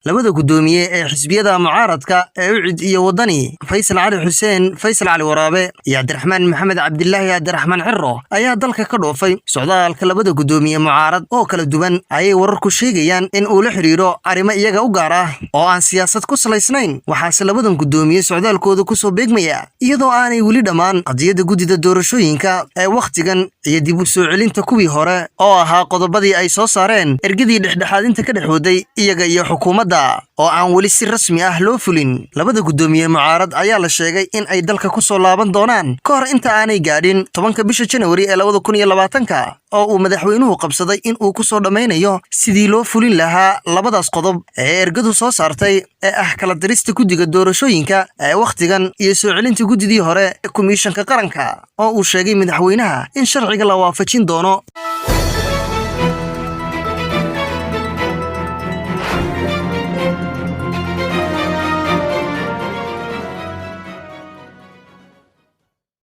Labada guddoomiye ee xisbiyada mucaaradka ee UCID iyo Wadani, Faysal Cali Xuseen, Faysal Cali Waraabe, iyo Cabdiraxmaan Maxamed Cabdilaahi, Cabdiraxmaan Ciro, ayaa dalka ka dhoofay. Socdaalka labada guddoomiye mucaarad oo kala duwan ayay wararku sheegayaan in uu la xidhiidho arrimo iyaga u gaar ah oo aan siyaasad ku salaysnayn. Waxaase labadan guddoomiye socdaalkooda kusoo beegmaya iyadoo aanay weli dhammaan qadiyadda guddida doorashooyinka ee wakhtigan iyo dib u soo celinta kuwii hore oo ahaa qodobadii ay soo saareen ergadii dhexdhexaadinta ka dhex waday iyaga iyo xukuumadda oo aan weli si rasmi ah loo fulin. Labada guddoomiye mucaarad ayaa la sheegay in ay dalka ku soo laaban doonaan ka hor inta aanay gaadhin 10-ka bisha Janawari ee 2020-ka oo uu madaxweynuhu qabsaday in uu ku soo dhammaynayo sidii loo fulin lahaa labadaas qodob ee ergadu soo saartay ee ah kala dirista guddiga doorashooyinka ee wakhtigan iyo soo celinta guddidii hore ee komishanka qaranka oo uu sheegay madaxweynaha in sharciga la waafajin doono.